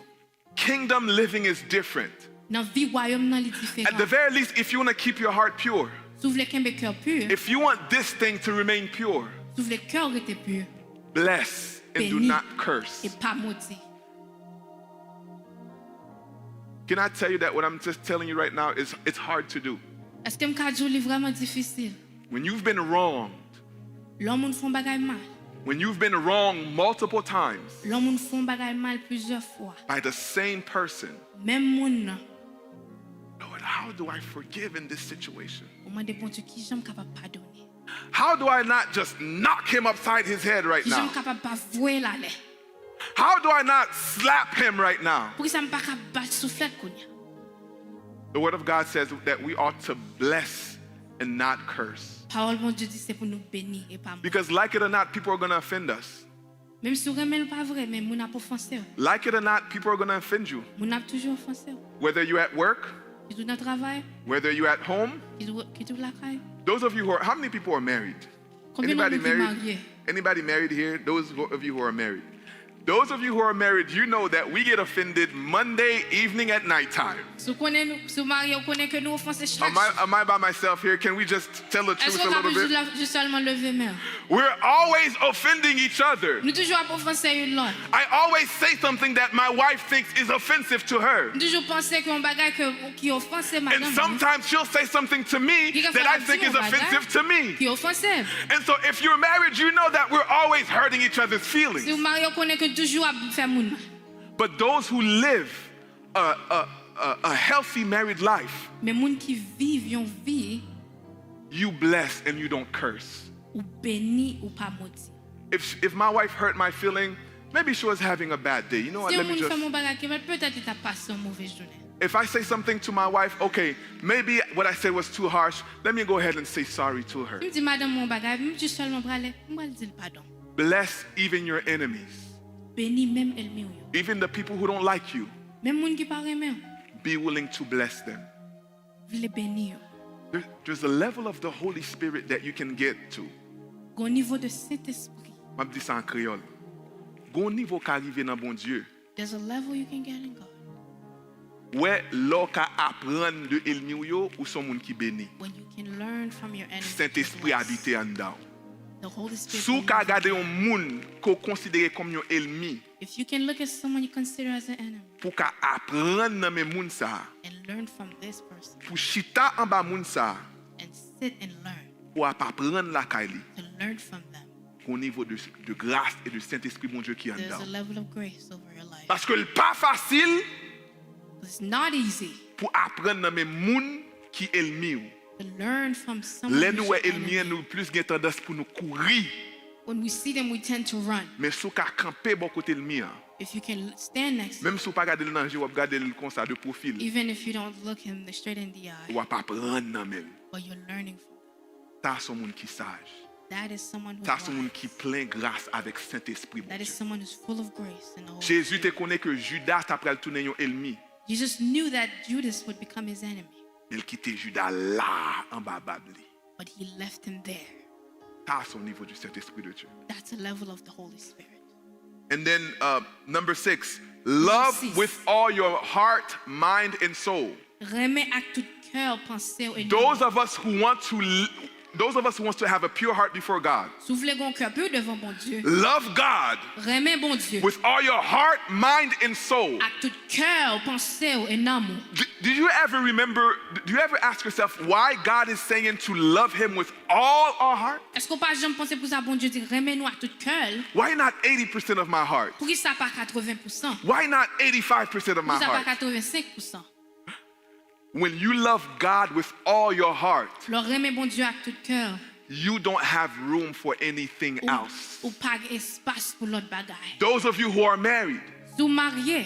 Kingdom living is different. Nan vi wayòm nan, li At the diferan. Very least, if you want to keep your heart pure, Si w vle kenbe kè w pi, if you want this thing to remain pure, si w vle kè w rete pi, bless and do Beni. Not curse. E pa modi. Can I tell you that what I'm just telling you right now is it's hard to do? Èske m ka di w li vrèman difisil? When you've been wronged, Lè yon moun fè yon bagay mal, when you've been wronged multiple times lè yon moun fè yon bagay mal plizyè fwa, by the same person, menm moun nan, Lord, how do I forgive in this situation? Ou mande Bondye kijan m kapab padone. How do I not just knock him upside his head right Kijan m now? Kapab pa voye l alè. How do I not slap him right now? Poukisa m pa ka bat souflèt kounye a? The Word of God says that we ought to bless and not curse. Pawòl Bondye di se pou nou beni e pa modi. Because like it or not, people are going to offend us. Menm si w renmen l pa vre, men moun ap ofanse w. Like it or not, people are going to offend you. Moun ap toujou ofanse w. Whether you're at work, Kit ou nan travay, whether you're at home, kit ou, kit ou lakay. Those of you who are, how many people are married? Konbyen nan Anybody nou ki married? Marye? Anybody married here? Those of you who are married. Those of you who are married, you know that we get offended Monday evening at nighttime. Si w konnen nou, si w marye, ou konnen ke nou ofanse Am chak I, jou. Am I by myself here? Can we just tell the truth Èske a w ka little jis bit? la- jis sèlman leve men w? We're always offending each other. Nou toujou ap ofanse youn lòt. I always say something that my wife thinks is offensive to her. M toujou panse ke yon bagay ke, ki ofanse And madanm mwen. Sometimes she'll say something to me Gen that I fwa think di is yon bagay offensive to me. Ki ofanse m. And so if you're married, you know that we're always hurting each other's Si w feelings. Marye, ou konnen ke toujou ap fè moun mal. But those who live a, a, a, a healthy married life, Men moun ki viv yon vi, you bless and you don't curse. Ou beni, ou pa modi. If, if my wife hurt my feeling, maybe she was having a bad day. You know what? Si Let yon me moun fè just. m yon bagay ki mal, petèt li t ap pase yon move jounen. If I say something to my wife, okay, maybe what I said was too harsh. Let me go ahead and say sorry to her. Si m di madanm mwen yon bagay, m jis sèlman prale, m pral di l padon. Bless even your enemies, Beni menm ènmi w yo. Even the people who don't like you. Menm moun ki pa renmen w, Be willing to bless them. Vle beni yo. There, there's a level of the Holy Spirit that you can get to. Gon nivo de Sentespri. M ap di sa an kreyòl. Gon nivo ka rive nan Bondye. There's a level you can get in God. Wè, lè w ka aprann de ènmi w yo, ou se yon moun ki beni. When you can learn from your enemies. Sentespri abite anndan w. The Holy Spirit Si w will ka live in gade you. Yon moun ke w konsidere kòm yon ènmi, If you can look at someone you consider as an enemy pou w ka aprann nan men moun sa a, and learn from this person pou w chita anba moun sa a, and sit and learn pou w ap aprann lakay li, to learn from them. gon nivo de, de gras e de Sentespri Bondye ki There's a anndan w. Level of grace over your life. Paske l pa fasil It's not easy pou aprann nan men moun ki ènmi w. To learn from someone Lè who's nou wè your ènmi an, enemy. Nou plis gen tandans pou nou kouri. When we see them, we tend to run. Men si w ka kanpe bò kote ènmi an, If you can stand next to menm si w pa gade l nan je, w ap gade l konsa de pwofil, even if you don't look him straight in the eye, w ap aprann nan men l. But you're learning from. Sa se yon moun ki saj. That is someone who's Sa se yon moun wise. Ki plen gras avèk Sentespri That is Bondye. Someone who's full of grace and the Holy Jezi te Spirit. Konnen ke Judas ta pral tounen yon ènmi, Jesus knew that Judas would become his enemy, men l kite Judas la anba bab li. But he left him there. Sa se yon nivo du Saint-Esprit de Dieu. That's a level of the Holy Spirit. And then uh, number six, love Six. With all your heart, mind, and soul. Renmen ak tout kè w, panse w e nanm. Those of us who want to, l- those of us who wants to have a pure heart before God, Si w vle gen yon kè pi devan Bondye, love God renmen Bondye with all your heart, mind, and soul. Ak tout kè w, panse w e nanm ou. D- did you ever remember? Do you ever ask yourself why God is saying to love Him with all our heart? Èske w pa janm panse pou sa Bondye di renmen nou ak tout kè l? Why not eighty percent of my heart? Poukisa pa katreven pousan? Why not eighty-five percent of my Poukisa pa heart? Katreven senk pousan? When you love God with all your heart, Lè w renmen Bondye ak tout kè w, you don't have room for anything ou, else. Ou pa gen espas pou lòt bagay. Those of you who are married, Si w marye,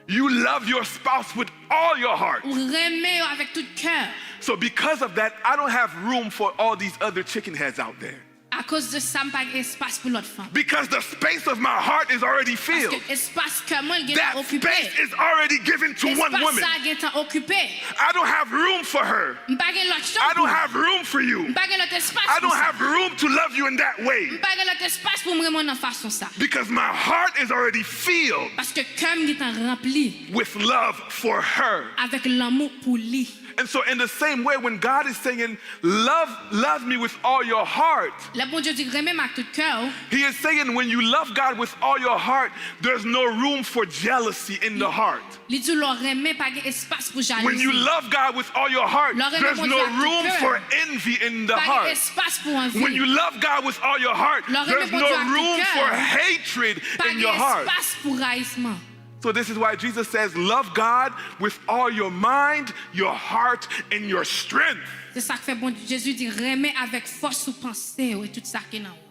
you love your spouse with all your heart. Ou renmen yo avèk tout kè w. So because of that, I don't have room for all these other chicken heads out there. Akoz de sa, m pa gen espas pou lòt fanm. Because the space of my heart is already filled. Paske espas kè mwen gentan That okipe. Space is already given to one Espas woman. Sa gentan okipe. I don't have room for her. M pa gen lòt I chanm don't pou have room for you. M pa gen lòt espas I pou don't sa. Have room to love you in that way. M pa gen lòt espas pou m renmen w nan fason sa. Because my heart is already filled. Paske kè m gentan ranpli. With love for her. Avèk lanmou pou li. And so, in the same way, when God is saying, love, love me with all your heart, Lè Bondye di renmen m ak tout kè w, He is saying, when you love God with all your heart, there's no room for jealousy in the heart. Li di w lè w renmen pa gen espas pou jalouzi. When you love God with all your heart, Lè w renmen there's Bondye no ak tout room kè w, for envy in the pa gen heart. Espas pou anvi. When you love God with all your heart, Lè w renmen there's no Bondye ak tout room kè for w, hatred pa in gen your heart. Espas pou rayisman. So this is why Jesus says, love God with all your mind, your heart, and your strength. Se sa k fè Bondye, Jezi di renmen avèk fòs ou, panse w e tout sa ki nan ou.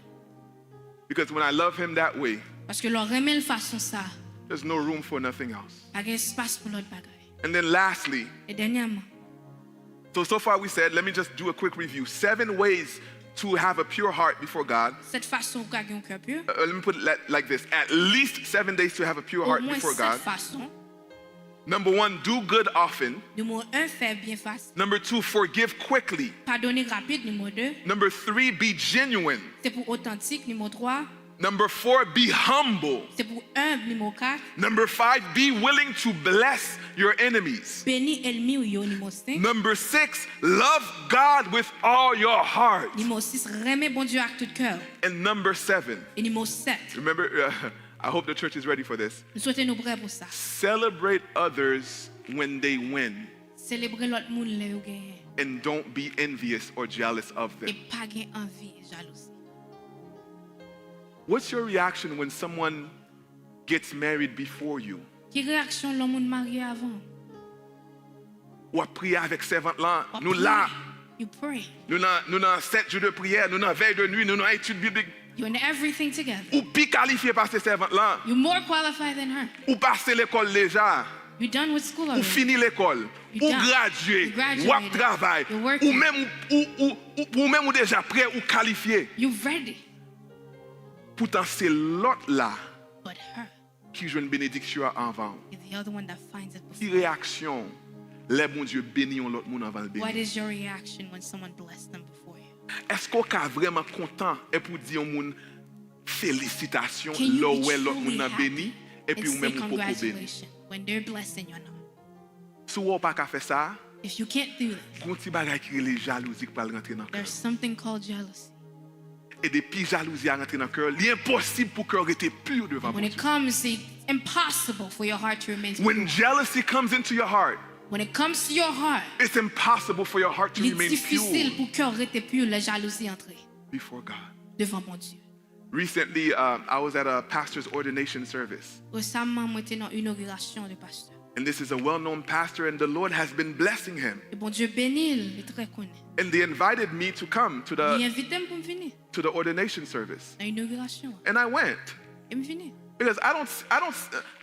Because when I love Him that way, Paske lè w renmen l fason sa, there's no room for nothing else. Pa gen espas pou lòt bagay. And then lastly, E dènyèman, so, so far we said, let me just do a quick review. Seven ways to have a pure heart before God. Sèt fason ou ka gen yon kè pi. Uh, let me put it like, like this. At least seven days to have a pure heart Omwen before sèt God. Fason. Number one, do good often. Nimewo en, fè byen fasil. Number two, forgive quickly. Padone rapid. Nimewo de, Number three, be genuine. Se pou otantik. Nimewo twa, Number four, be humble. Se pou enb. Nimewo kat, Number five, be willing to bless your enemies. Beni ènmi w yo. Nimewo senk, Number six, love God with all your heart. Nimewo sis, renmen Bondye ak tout kè w. And number seven, E nimewo sèt, remember, uh, I hope the church is ready for this. M swete nou prè pou sa. Celebrate others when they win. Selebre lòt moun lè yo genyen. And don't be envious or jealous of them. E pa gen anvi e jalouzi. What's your reaction when someone gets married before you? Ki reyaksyon lè yon moun marye avan? W ap priye avèk sèvant lan. W ap Nou la. priye. You pray. Nou nan, nou nan sèt jou de priyè, nou nan vèy de nwi, nou nan etid biblik. You're in everything together. Ou pi kalifye pase sèvant lan. You're more qualified than her. Ou pase lekòl deja. You're done with school Ou already. Fini lekòl. You Ou done. Gradye. You graduated. W ap travay. You're working. Ou menm ou, ou, ou, ou, ou menm ou deja prè, ou kalifye. You're ready. Poutan se lòt la But her, ki jwenn benediksyon an anvan w. You're the other one that finds it Ki before. Reyaksyon lè Bondye beni yon lòt moun anvan l beni What w? Is your reaction when someone blessed them before you? Èske w ka vrèman kontan epi w di yon moun felisitasyon Can you lè w be wè lòt truly moun nan beni happy epi and w say menm ou poko beni? Congratulations when they're blessed and you're not? Si w wè w pa ka fè sa, If you can't do that, gon ti bagay ki rele jalouzi k pral rantre nan kè there's w. Something called jealousy. E depi jalouzi a rantre nan kè w, li enposib pou kè w rete pi devan When it Bondye. Comes, it's impossible for your heart to remain When pure. Jealousy comes into your heart, When it comes to your heart, it's impossible for your heart to li remain difisil pure Pou kè w rete pure lè jalouzi antre Before God. Devan Bondye. Recently, um, I was at a pastor's ordination service. Resaman, mwen te nan inogirasyon de pastè. And this is a well known pastor, and the Lord has been blessing him. E Bondye beni l, li trè konnen. And they invited me to come to the, Li envite m pou m vini to the ordination service. Nan inogirasyon an. And I went. E m vini. Because I don't, I don't,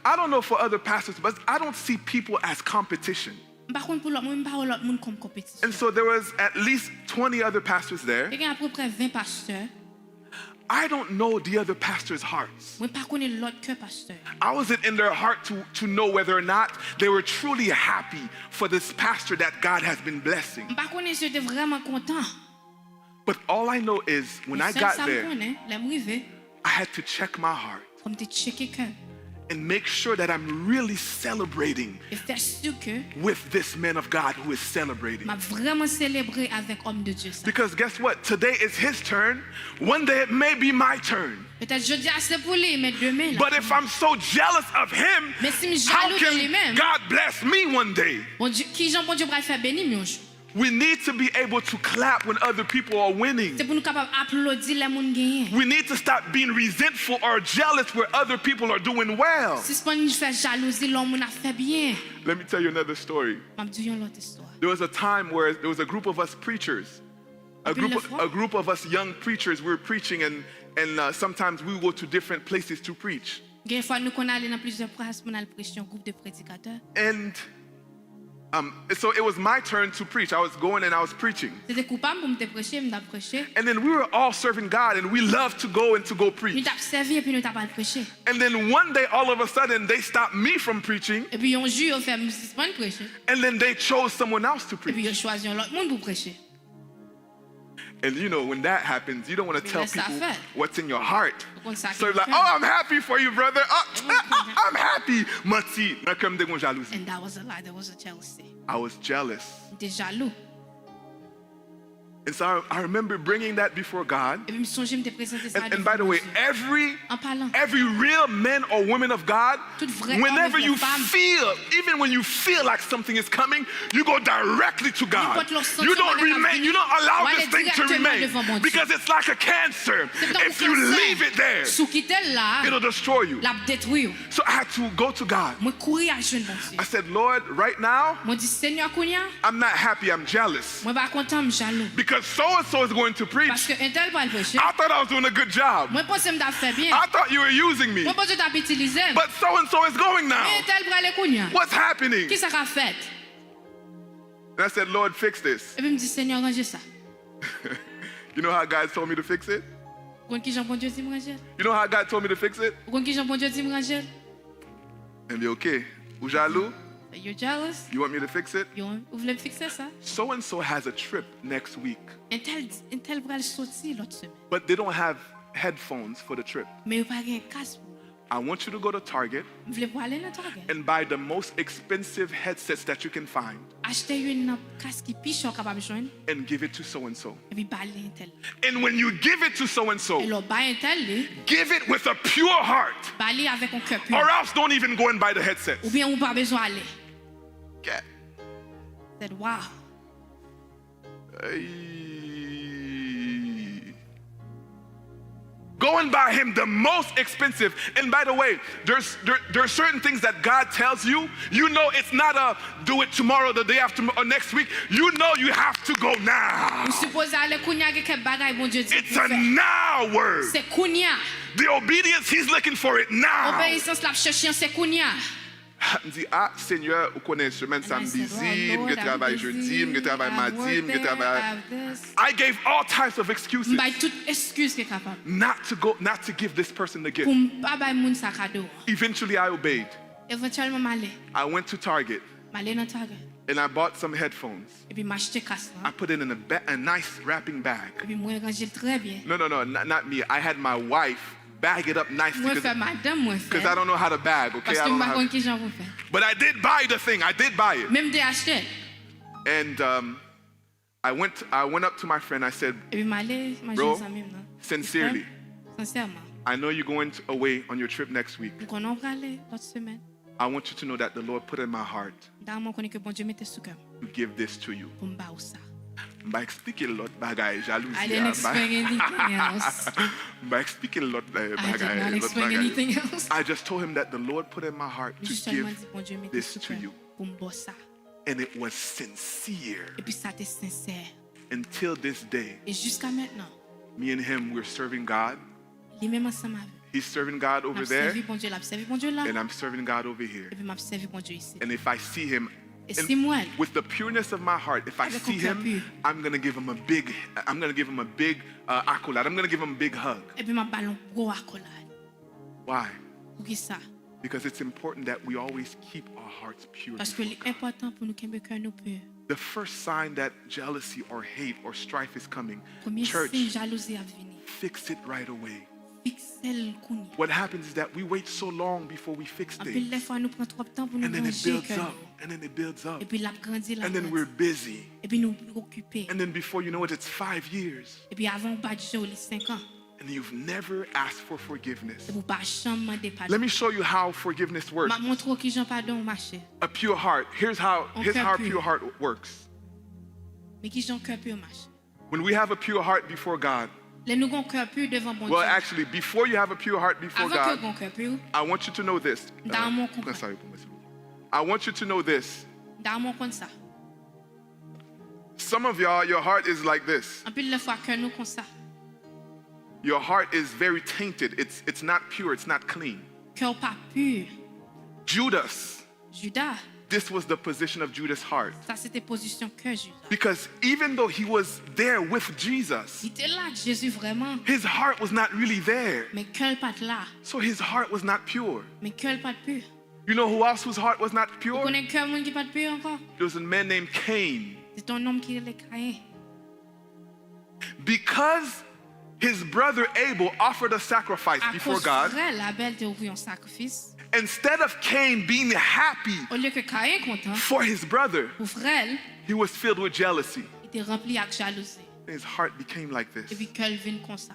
I don't know for other pastors, but I don't see people as competition. M pa konn pou lòt moun, m pa wè lòt moun kòm konpetisyon. And so there was at least twenty other pastors there. Te gen apeprè ven pastè. I don't know the other pastors' hearts. Mwen pa konnen lòt kè pastè. I wasn't in their heart to, to know whether or not they were truly happy for this pastor that God has been blessing. M pa konnen si yo te vrèman kontan. But all I know is when I Sèl got sa m there, konnen, lè m rive, I had to check my heart fò m te tcheke kè m. And make sure that I'm really celebrating E fè si ke with this man of God who is celebrating. M ap vrèman selebre avèk òm de Dye sa. Because guess what? Today is his turn. One day it may be my turn. Petèt jodi a se pou li, men demen la. But if I'm so jealous of him, Men si m how jalou de li can menm, God bless me one day? Bondye, kijan Bondye pral fè beni m yon jou? We need to be able to clap when other people are winning. Se pou nou kapab aplodi lè moun genyen. We need to stop being resentful or jealous where other people are doing well. Sispann fè jalouzi lè yon moun ap fè byen. Let me tell you another story. M ap di yon lòt istwa. There was a time where there was a group of us preachers, a Anpil group de of, fwa. A group of us young preachers, we were preaching and, and uh, sometimes we would go to different places to preach. Gen fwa nou konn ale nan plizyè plas pou n al preche, yon gwoup de predikatè. And um, so it was my turn to preach. I was going and I was preaching. Se te kou pa m pou m te preche, m t ap preche. And then we were all serving God and we loved to go and to go Nou preach. T ap sèvi epi nou t ap al preche. And then one day, all of a sudden, they stopped me from preaching Epi yon jou yo fè m sispann preche. And then they chose someone else to Epi yo preach. Chwazi yon lòt moun pou preche. And you know, when that happens, you don't want to Epi tell lè sa people fèt, what's in your heart. Ou konn sa ki So you're nan like, kè oh, m. I'm happy for you, brother. Oh, I'm happy. Manti, nan kè m te gon jalouzi. And that was a lie, there was a jealousy. I was jealous. M te jalou. And so I, I remember bringing that before God. Epi m sonje m te prezante sa And, and by the way, every An palan, every real man or woman of God, Tout vrè òm e whenever vrè you fanm, feel, even when you feel like something is coming, you go directly to God. Nenpòt lè w santi You yon don't bagay ap remain, vini, you don't allow w ale this thing to dirèkteman remain devan Bondye. Because it's like a cancer. Se tankou If you kansè. Leave it there, Si w kite l la, it'll destroy you. L ap detwi w. So I had to go to God. Mwen kouri al jwenn Bondye. I said, Lord, right now, Mwen di, Senyè, kounye a, I'm not happy, I'm jealous. Mwen pa kontan, m jalou. Because so and so is going to preach. Paske entèl pral preche. I thought I was doing a good job. Mwen panse m t ap fè byen. I thought you were using me. Mwen panse w t ap itilize m. But so and so is going now. Men entèl prale kounye a. What's happening? Kisa k ap fèt? And I said, Lord, fix this. Epi m di, Senyè, ranje sa. You know how God told me to fix it? Ou konn kijan Bondye di m ranje l? You know how God told me to fix it? Ou konn kijan Bondye di m ranje l? And be okay. Ou jalou? You're jealous? You want me to fix it? Yo, ou vle m fikse sa? So and so has a trip next week, Entèl, entèl pral soti lòt semèn. But they don't have headphones for the trip. Men yo pa gen kas pou. I want you to go to Target M vle pou ale nan Target. And buy the most expensive headsets that you can find Achte youn nan kas ki pi chè w kapab jwenn. And give it to so and so. Epi ba li entèl. And when you give it to so and E so, lè w bay entèl li, give it with a pure heart. Ba li avèk yon kè pi. Or else don't even go and buy the headsets. Oubyen ou pa bezwen ale. Yeah. Said, wow. Hey. Go and buy him the most expensive. And by the way, there's there, there are certain things that God tells you. You know it's not a do it tomorrow, the day after, or next week. You know you have to go now. Ou sipoze ale kounye a, gen kèk bagay Bondye di pou fè. It's a now word. Se kounye a. The obedience, he's looking for it now. Obeyisans l ap chèche an, se kounye a. M di, "Ah, Senyè, ou konnen semèn sa m bizi, m gen travay jedi, m gen travay madi, m gen travay." I gave all types of excuses. M bay tout eskiz ki kapab. Not to go, not to give this person the gift. Pou m pa bay moun sa kado. Eventually, I obeyed. Evantyèlman, m ale. I went to Target. M ale nan Target. And I bought some headphones. Epi m achte kas lan. I put it in a, ba- a nice wrapping bag. Epi mwen ranje l trè byen. No, no, no, not, not me. I had my wife bag it up nicely. Mwen fè madanm mwen fè. Because I don't know how to bag, okay? Paske m pa konn kijan pou fè. But I did buy the thing. I did buy it. Men m te achte l. And um, I went, I went up to my friend. I said, epi m ale manje zanmi m nan. Bro, sincerely, sensèman, I know you're going to, away on your trip next week. M konnen w prale lòt semèn. I want you to know that the Lord put in my heart. M ta renmen w konnen ke Bondye mete sou kè m. To give this to you. Pou m ba w sa. M pa eksplike l lòt bagay, jalouzi a. I didn't explain anything else. M pa eksplike l lòt, eh, bagay, lòt bagay. I did not explain anything else. I just told him that the Lord put in my heart to give this to you. M jis sèlman di Bondye mete sou kè m pou m ba w sa. And it was sincere. Epi sa te sensè. Until this day, e jiska mentnan, me and him, we're serving God. Li menm ansanm avè m. He's serving God over there. L ap sèvi Bondye, l ap sèvi Bondye la. And I'm serving God over here. Epi m ap sèvi Bondye isit. And if I see him, e si m wè l, with the pureness of my heart, if I see him, avèk yon kè pi, I'm gonna give him a big, I'm gonna give him a big uh, accolade. I'm gonna give him a big hug. Epi m ap ba l yon gwo akolad. Why? Poukisa? Because it's important that we always keep our hearts pure before God. Paske li enpòtan pou nou kenbe kè nou pi. The first sign that jealousy or hate or strife is coming, church, premye siy jalouzi ap vini, fix it right away. Fikse l kounye a. What happens is that we wait so long before we fix things. Anpil lè fwa nou pran twòp tan pou nou ranje kè nou. And then it builds up. And then it builds up. Epi l ap grandi, l ap grandi. And then we're busy. Epi nou okipe. And then before you know it, it's five years. Epi avan w bat je w, li senk an. And you've never asked for forgiveness. Epi w pa janm mande padon. Let me show you how forgiveness works. M ap montre w kijan padon mache. A pure heart. Here's how, here's how a pure heart works. Men kijan kè pi mache. When we have a pure heart before God, lè nou gon kè pi devan Bondye. Well, actually, before you have a pure heart before God, avan ke w gon kè pi, I want you to know this. M ta renmen w konprann. Pran sa yo pou mwen, silvouplè. I want you to know this. M ta renmen w konn sa. Some of y'all, your heart is like this. Anpil lè fwa, kè nou konsa. Your heart is very tainted. It's, it's not pure. It's not clean. Kè w pa pi. Judas. Juda. This was the position of Judas' heart. Sa se te pozisyon kè Juda. Because even though he was there with Jesus, li te la ak Jezi vrèman. His heart was not really there. Men kè l pa t la. So his heart was not pure. Men kè l pa t pi. You know who else whose heart was not pure? Ou konnen kè moun ki pa t pi ankò? There was a man named Cain. Se te yon nonm ki rele Kayen. Because his brother Abel offered a sacrifice before God, akoz frè l Abèl te ofri yon sakrifis, instead of Cain being happy, olye ke Kayen kontan, for his brother, pou frè l, he was filled with jealousy. Li te ranpli ak jalouzi. And his heart became like this. Epi kè l vin konsa.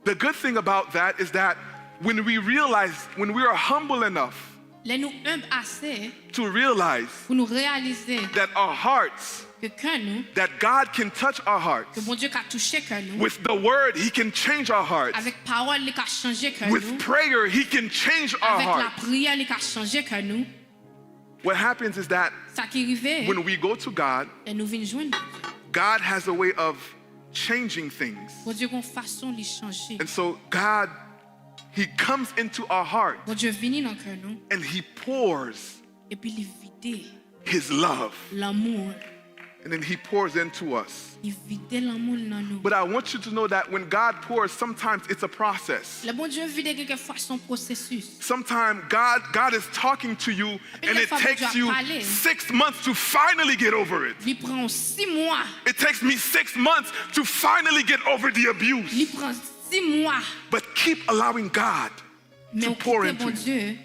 The good thing about that is that when we realize, when we are humble enough, lè nou enb ase, to realize, pou nou reyalize, that our hearts, ke kè nou, that God can touch our hearts, ke Bondye ka touche kè nou, with the word, he can change our hearts, avèk pawòl, li ka chanje kè nou, with prayer, he can change our hearts, avèk lapriyè, li ka chanje kè nou. What happens is that, sa ki rive, when we go to God, lè nou vin jwenn Bondye, God has a way of changing things. Bondye gon fason li chanje. And so God, he comes into our heart, Bondye vini nan kè nou, and he pours, epi li vide, his love, lanmou l. And then he pours into us. Li vide lanmou l nan nou. But I want you to know that when God pours, sometimes it's a process. Lè Bondye vide, gen kèk fwa se yon pwosesis. Sometimes God, God is talking to you, and it takes you six months to finally get over it. Li pran w sis mwa. It takes me six months to finally get over the abuse. Li pran sis mwa. But keep allowing God to pour into you. Men w kite Bondye.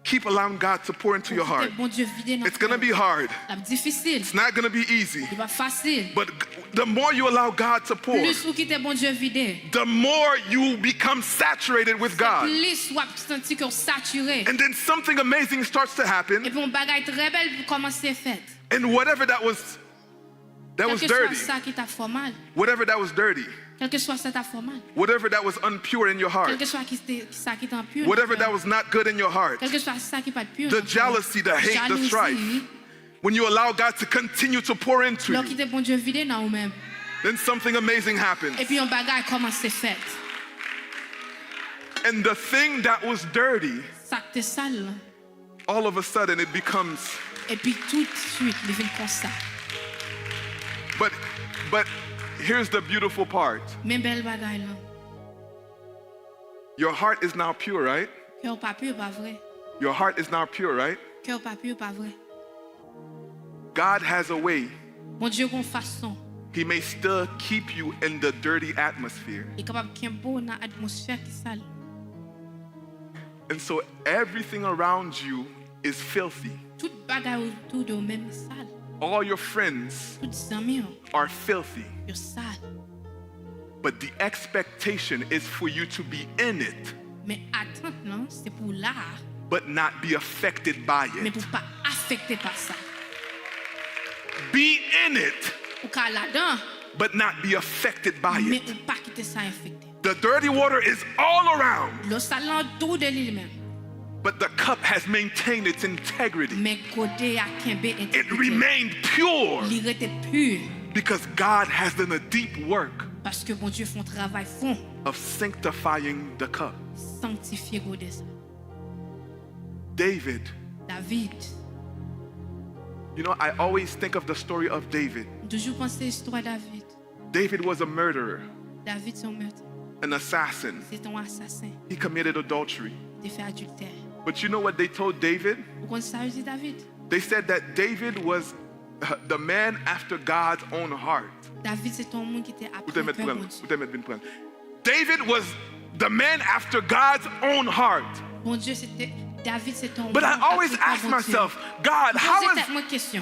Keep allowing God to pour into your heart. Ou kite Bondye vide nan kè w. It's gonna be hard. L ap difisil. It's not gonna be easy. Li p ap fasil. But g- the more you allow God to pour, plis ou kite Bondye vide, the more you become saturated with God. Plis w ap santi ke w satire. And then something amazing starts to happen. Epi yon bagay trè bèl kòmanse fèt. And whatever that was That was dirty. Kèlkeswa sa ki t ap fè w mal. Whatever that was dirty. Kèlkeswa sa t ap fè w mal. Whatever that was impure in your heart. Kèlkeswa ki te, sa ki te anpur nan kè w. Whatever that was not good in your heart. Kèlkeswa sa ki pa t pur nan kè w. The jealousy, the hate, the strife. Jalouzi. When you allow God to continue to pour into you, lè w kite Bondye vide nan ou menm, then something amazing happens. Epi yon bagay kòmanse fèt. And the thing that was dirty, sa k te sal lan, all of a sudden it becomes. Epi tout swit, li vin konsa. But, but here's the beautiful part. Men bèl bagay lan. Your heart is now pure, right? Kè w pa pur, pa vre? Your heart is now pure, right? Kè w pa pur, pa vre? God has a way. Bondye gon fason. He may still keep you in the dirty atmosphere. Li kapab kenbe w nan atmosfè ki sal. And so everything around you is filthy. Tout bagay otou de w menm sal. All your friends. Tout zanmi w. Are filthy. Yo sal. But the expectation is for you to be in it. Men atant lan, se pou w la a. But not be affected by it. Men pou w pa afekte pa sa. Be in it. Ou ka ladan. But not be affected by it. Men ou pa kite sa afekte. The dirty water is all around. Dlo sal lan tou de li menm. But the cup has maintained its integrity. Men gode a kenbe entegrite. It remained pure. Li rete pur. Because God has done a deep work. Paske Bondye fè yon travay fon. Of sanctifying the cup. Sanktifye gode sa. David. David. You know, I always think of the story of David. M toujou panse istwa David. David was a murderer, David se yon mèt. An assassin. Se te yon asasen. He committed adultery. Li te fè adiltè. But you know what they told David? Ou konn sa yo di David? They said that David was, uh, the man after God's own heart. David se te yon moun ki te apre kè Bondye. Ou te mèt pran l, ou te mèt vin pran l. David was the man after God's own heart. Bondye se te, David se te yon moun apre kè Bondye. But I always ask myself, God, how is,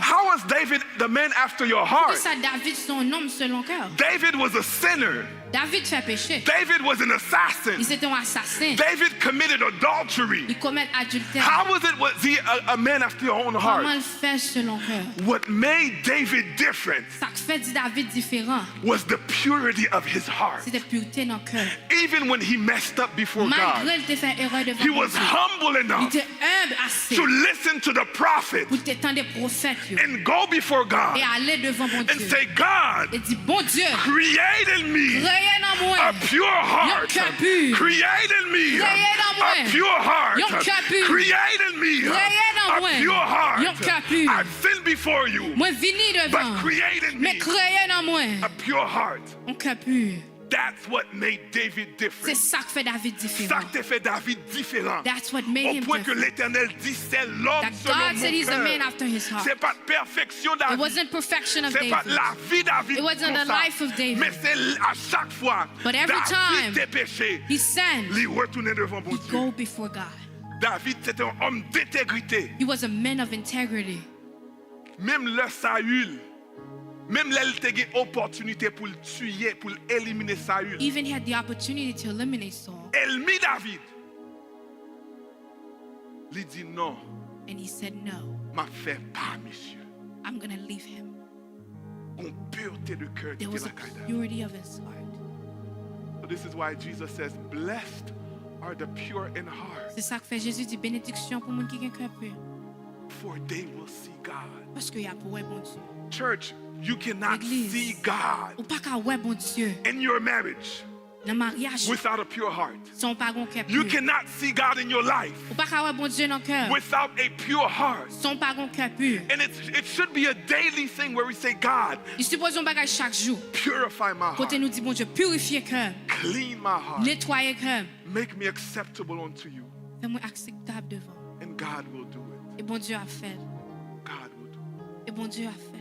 how is David the man after your heart? M poze tèt mwen kesyon. Poukisa David se yon nonm selon kè w? David was a sinner. David fè peche. David was an assassin. Li se te yon asasen. David committed adultery. Li komèt adiltè. How was it, was he a, a man after your own heart? Kòman l fè selon kè w? What made David different? Sa k fè di David diferan. Was the purity of his heart. Se te pirte nan kè l. Even when he messed up before God, malgre l te fè erè devan Bondye, he was humble enough, li te enb ase, to listen to the prophet, pou l te tande pwofèt yo, and go before God, e ale devan Bondye, and say, God, e di, Bondye, create in me, kreye nan mwen, a pure heart, yon kè pi, create in me, kreye nan mwen, a pure heart, yon kè pi, create in me, kreye nan mwen, a pure heart, yon kè pi. I've sinned before you, mwen vini devan, but create in me, men kreye nan mwen, a pure heart, yon kè pi. That's what made David different. Se sa k fè David diferan. Sa k te fè David diferan. That's what made him different. Au point que Letènèl di, c'est l'homme selon mon cœur. That God said he's the man after his heart. Se pa t pèfeksyon David. It wasn't perfection of David. Se pa t lavi David konsa. It wasn't the life of David. Men se l-, a chak fwa David te peche, li retounen devan Bondye. But every time he sinned, he go before God. David se te yon òm dentegrite. He was a man of integrity. Menm lè Saül, menm lè l te gen opòtinite pou l tiye, pou l elimine Saül, even had the opportunity to eliminate Saul, ènmi David, li di non. And he said, "No. M ap fè pa misye." I'm gonna leave him. Gon purete de kè ki te lakay David. There was a purity of his heart. So this is why Jesus says, "Blessed are the pure in heart." Se sa k fè Jezi di, benediksyon pou moun ki gen kè pi. For they will see God. Paske y ap wè Bondye. Church, you cannot see God. Legliz, ou pa ka wè Bondye. In your marriage. Nan maryaj ou, without a pure heart. San w pa gon kè pi. You cannot see God in your life. Ou pa ka wè Bondye nan kè w. Without a pure heart. San w pa gon kè pi. And it's, it should be a daily thing where we say, "God, li sipoze yon bagay chak jou, purify my heart. Kote nou di, Bondye, pirifye kè m. Clean my heart. Netwaye kè m. Make me acceptable unto you." Fè mwen akseptab devan w. And God will do it. E Bondye ap fè l. God will do it. E Bondye ap fè l.